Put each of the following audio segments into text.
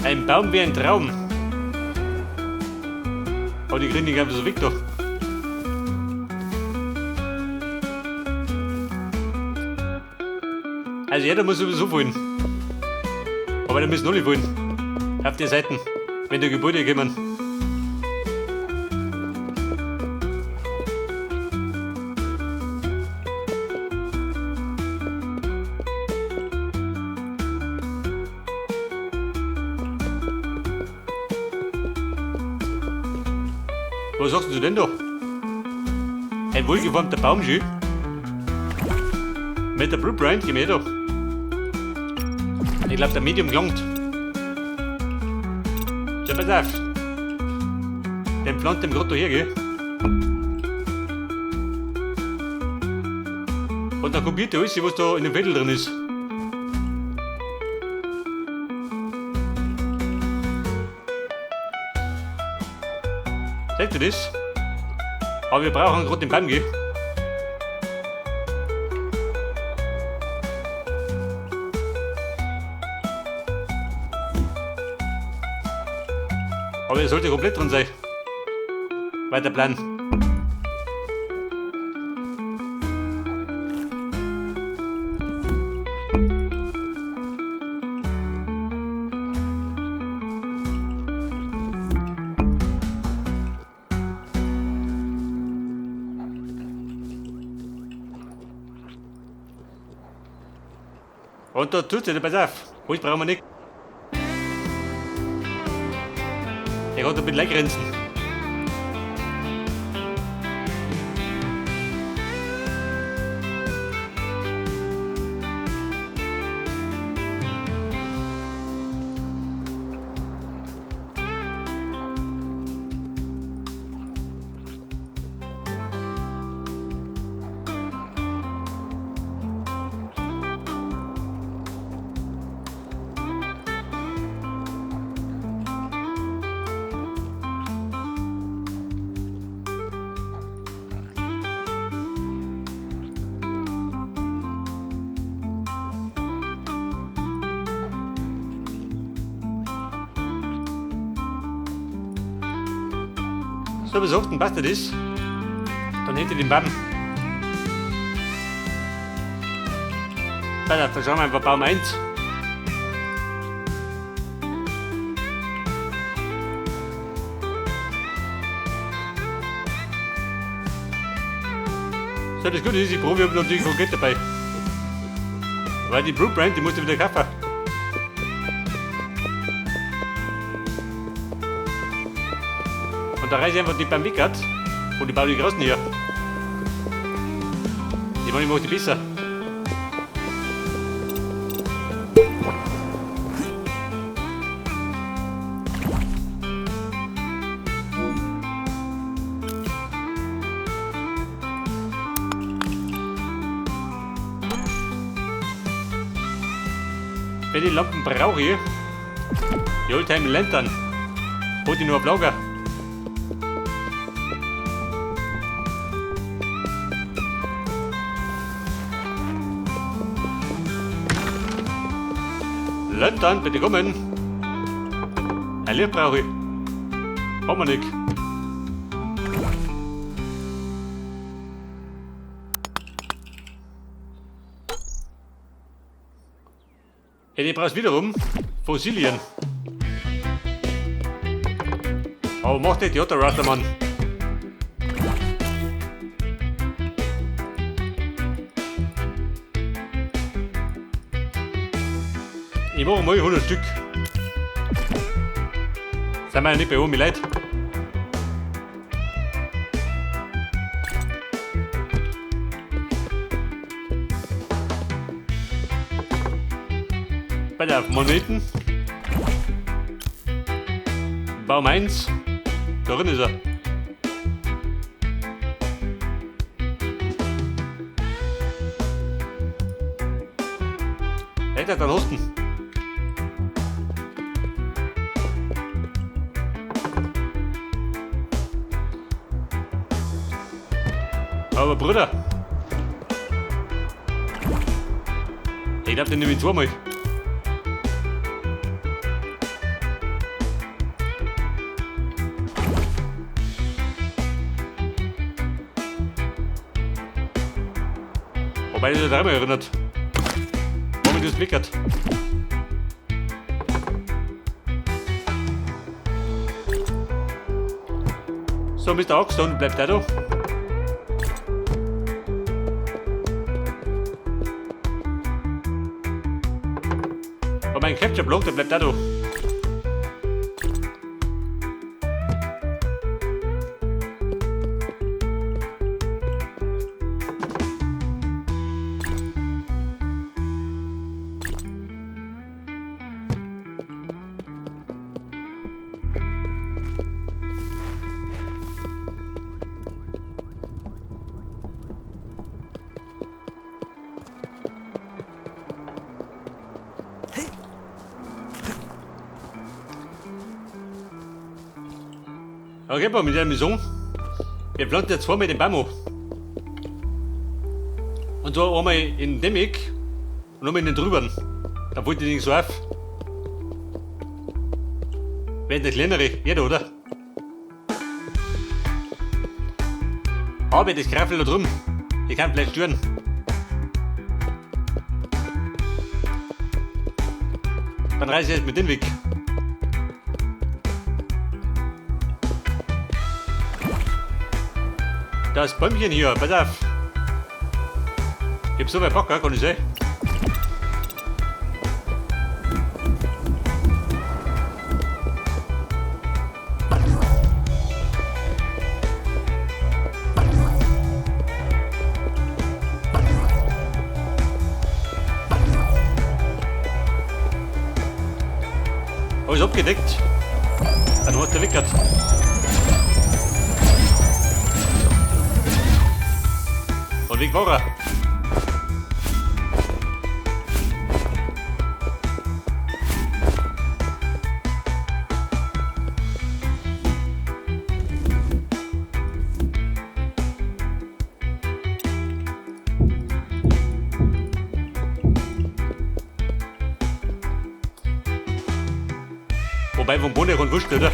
Ein Baum wie ein Traum. Aber die kriegen die einfach so weg doch. Also jeder muss sowieso wollen. Aber da müssen alle wollen. Auf die Seiten, wenn die Gebäude kommen. Was sagst du denn da? Ein wohlgeformter Baum, schön. Mit der Blueprint, geh mir da. Ich glaube, der Medium gelangt. So, pass auf. Den pflanzt dem gerade da her, gell? Und dann kopiert er alles, was da in dem Vettel drin ist. Seht ihr das? Aber wir brauchen gerade den Baum, gell? Aber er sollte komplett drin sein. Weiter Plan. Und da tut sich, pass auf. Holz brauchen wir nicht. Der hat ein bisschen Grenzen. So, besorgt ein Bastard ist, dann hätte ich den Baum. Pass auf, da schauen wir einfach Baum 1. So, das Gute ist, ich probiere natürlich auch Geld dabei. Weil die Blueprint, die musst du wieder kaufen. Und da reiße ich einfach die beim Wickert und die baue die großen hier. Die wollen ich die besser. Welche Lampen brauche ich? Die Oldtimer Lantern. Hol die nur auf Lager. Lantern, bitte kommen. Ein Licht brauche ich. Haben wir nicht. Ja, die brauchst wiederum Fossilien. Aber macht der Theater, Rastermann. Ich mache mal 100 Stück. Sind wir ja nicht bei oben, Leute. Bei der Moneten. Baum 1. Darin ist er. Hätte dann Husten. Aber Bruder. Ich glaube, den nehme ich zweimal. Weil ich da dreimal erinnert. Warum das meckert. So, Mr. Oxstone, bleibt der da. Aber mein Capture Block, der bleibt da da. Okay, aber mit der Mission. Wir pflanzen jetzt zweimal den Baum an. Und zwar einmal in dem Eck und einmal in den drüben. Da wollte ich nicht so auf. Wäre der kleinere, jeder, oder? Aber das Graffel da drüben, ich kann vielleicht stören. Dann reiße ich jetzt mit dem Weg. Das Bäumchen hier, pass auf. Ich hab so viel Bock, kann ich sehen. Alles abgedeckt. Dann hat der Wickert. Und weg war er. Wobei vom Boden her wurscht, oder?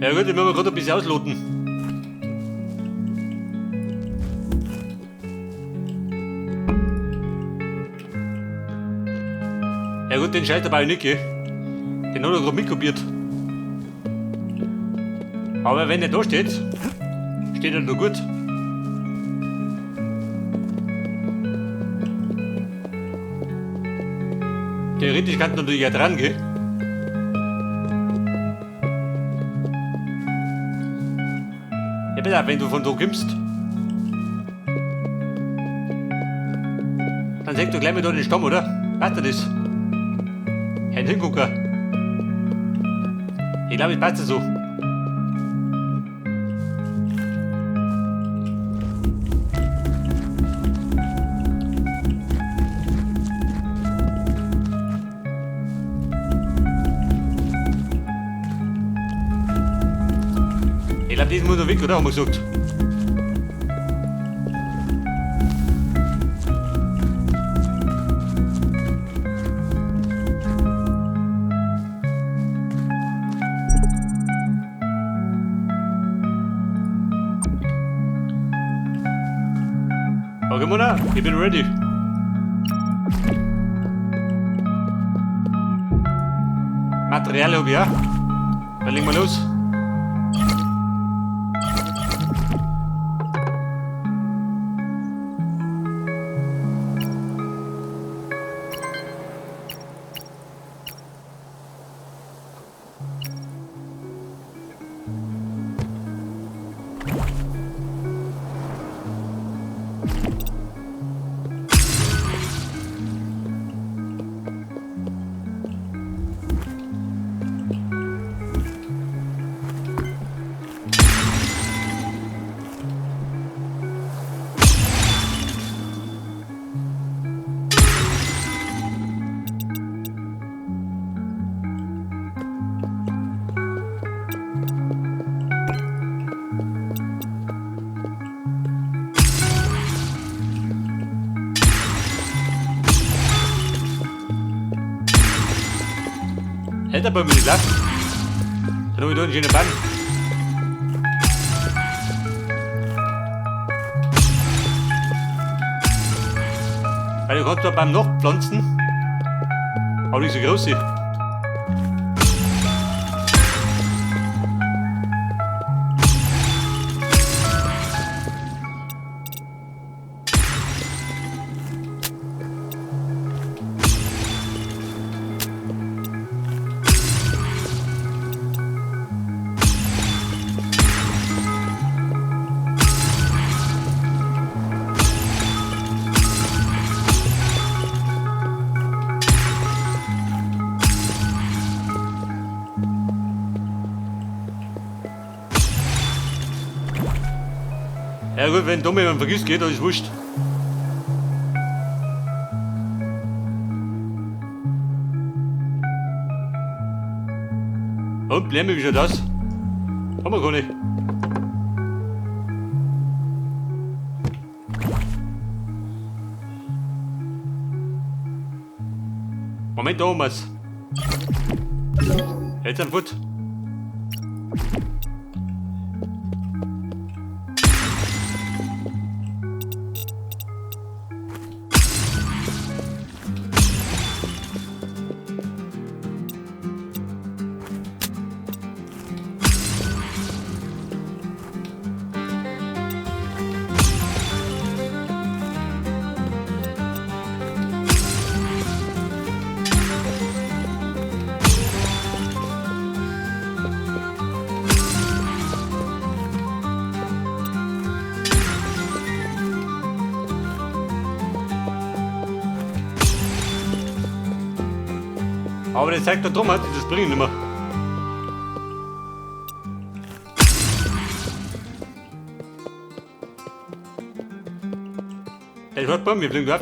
Ja gut, ich muss mal gerade ein bisschen ausloten. Ja gut, den Schalter brauche ich nicht, gell? Den hat er gerade mitkopiert. Aber wenn der da steht, steht er noch gut. Theoretisch kann natürlich ja dran, gell? Ja, bitte, wenn du von da kommst, dann sag du gleich mal da den Stamm, oder? Passt dir das? Herrn Hingucker. Ich glaube, es passt so. Ich glaube, das muss noch weg, oder? Haben wir gesagt. Okay, Mona, ich bin ready. Material hab ich auch. Dann legen wir los. Hätte aber mir nicht lachen. Dann habe ich da einen schönen Bann. Weil du kannst da beim noch pflanzen. Aber nicht so groß ist. Ja gut, wenn dumme jemand vergisst geht, dann ist wurscht. Und Blämme, wie schaut das? Haben wir gar nicht. Moment, da haben wir's. Jetzt ein Foot. Aber der zeigt da drum hat, das bringt nicht mehr. Der hört bei mir, fliegen auf.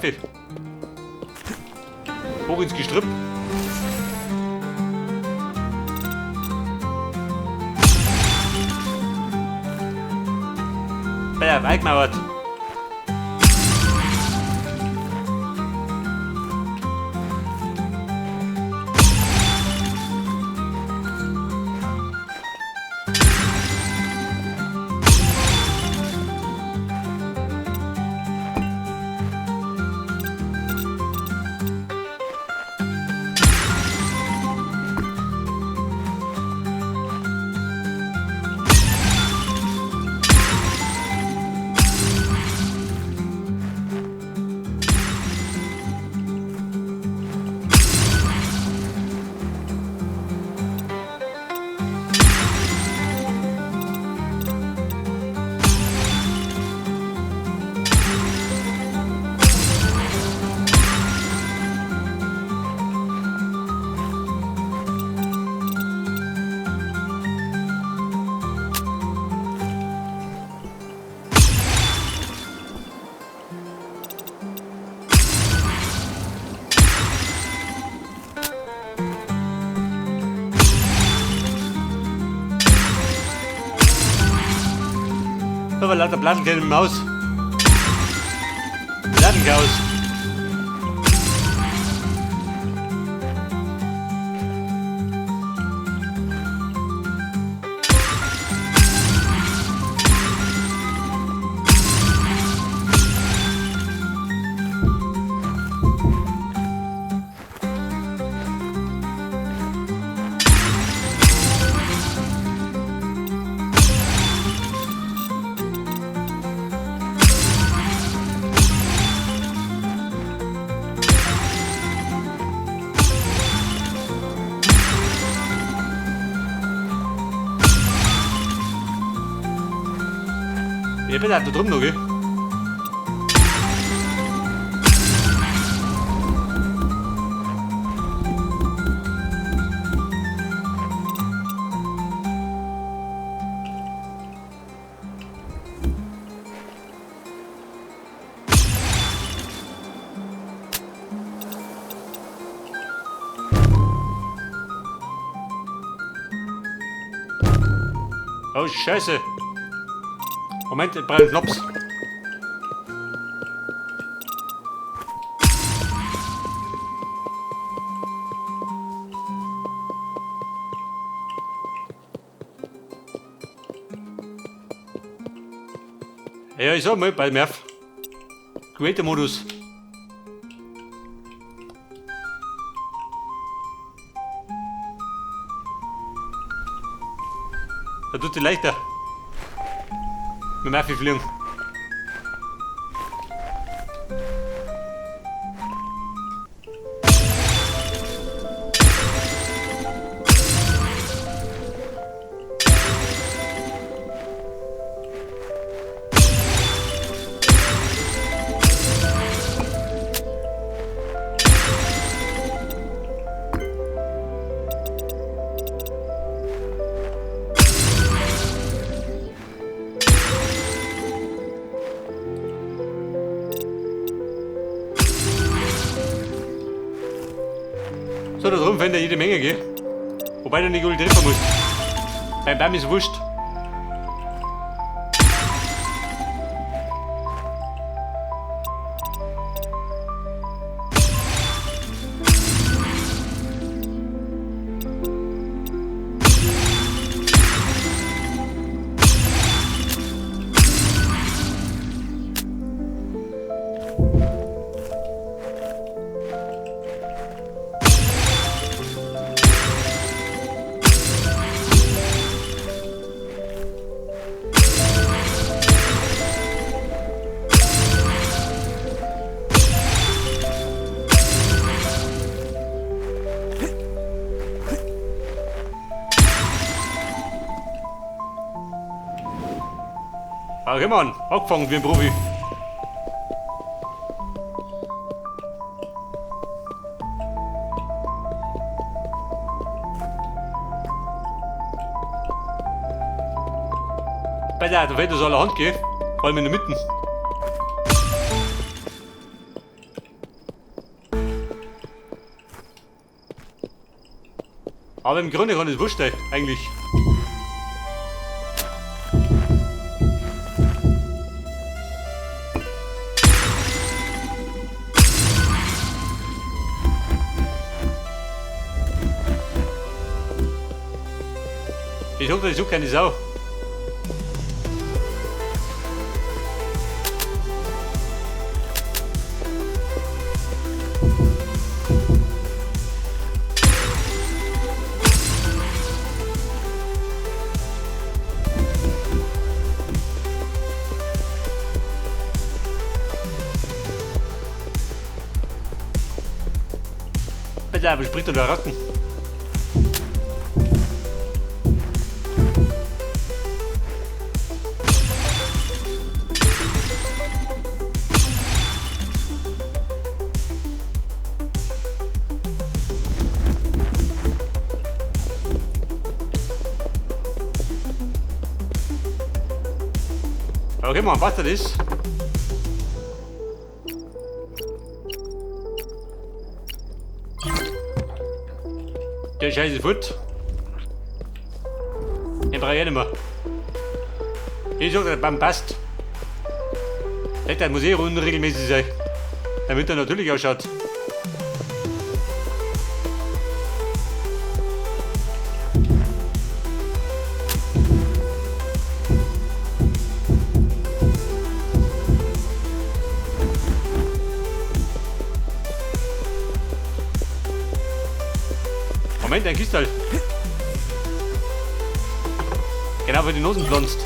Hoch ins Gestrüpp. Bei der Waldmauert. Aber lauter Platten keine Maus. Plattenchaos. Ich bin da drüben noch, gell? Oh, Scheiße. Moment, ich brauche einen Schnaps. Ja, ich sag mal, bei Murph. Creator-Modus. Da tut sich leichter. Mit Murphy fliegen. So, da drüben findet jede Menge, gell? Wobei du nicht alle treffen musst. Beim Baum ist wurscht. Okay, Mann, angefangen wie ein Profi. Besser, da fällt das allerhand, gell? Vor allem in der Mitte. Aber im Grunde kann es wurscht sein, eigentlich. Ich hab da so keine Sau. Bitte, aber spricht der Ratten. Okay, Mann, passt das? Der Scheiße fort. Den brauche ich nicht mehr. Ich sag, der Baum passt. Der muss eh unregelmäßig sein. Damit er natürlich ausschaut. Moment, ein Kistal. Genau, wo die Nosen pflanzt.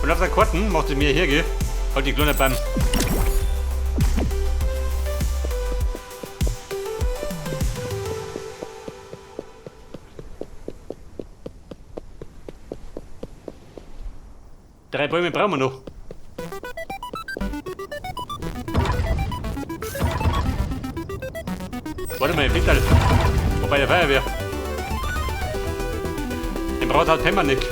Und auf der Karten macht es mir hier, gell? Halt die kleine Baum. Drei Bäume brauchen wir noch. Warte mal, Peter. Wo bei der Feuerwehr. Den Braut hat Hämmernick.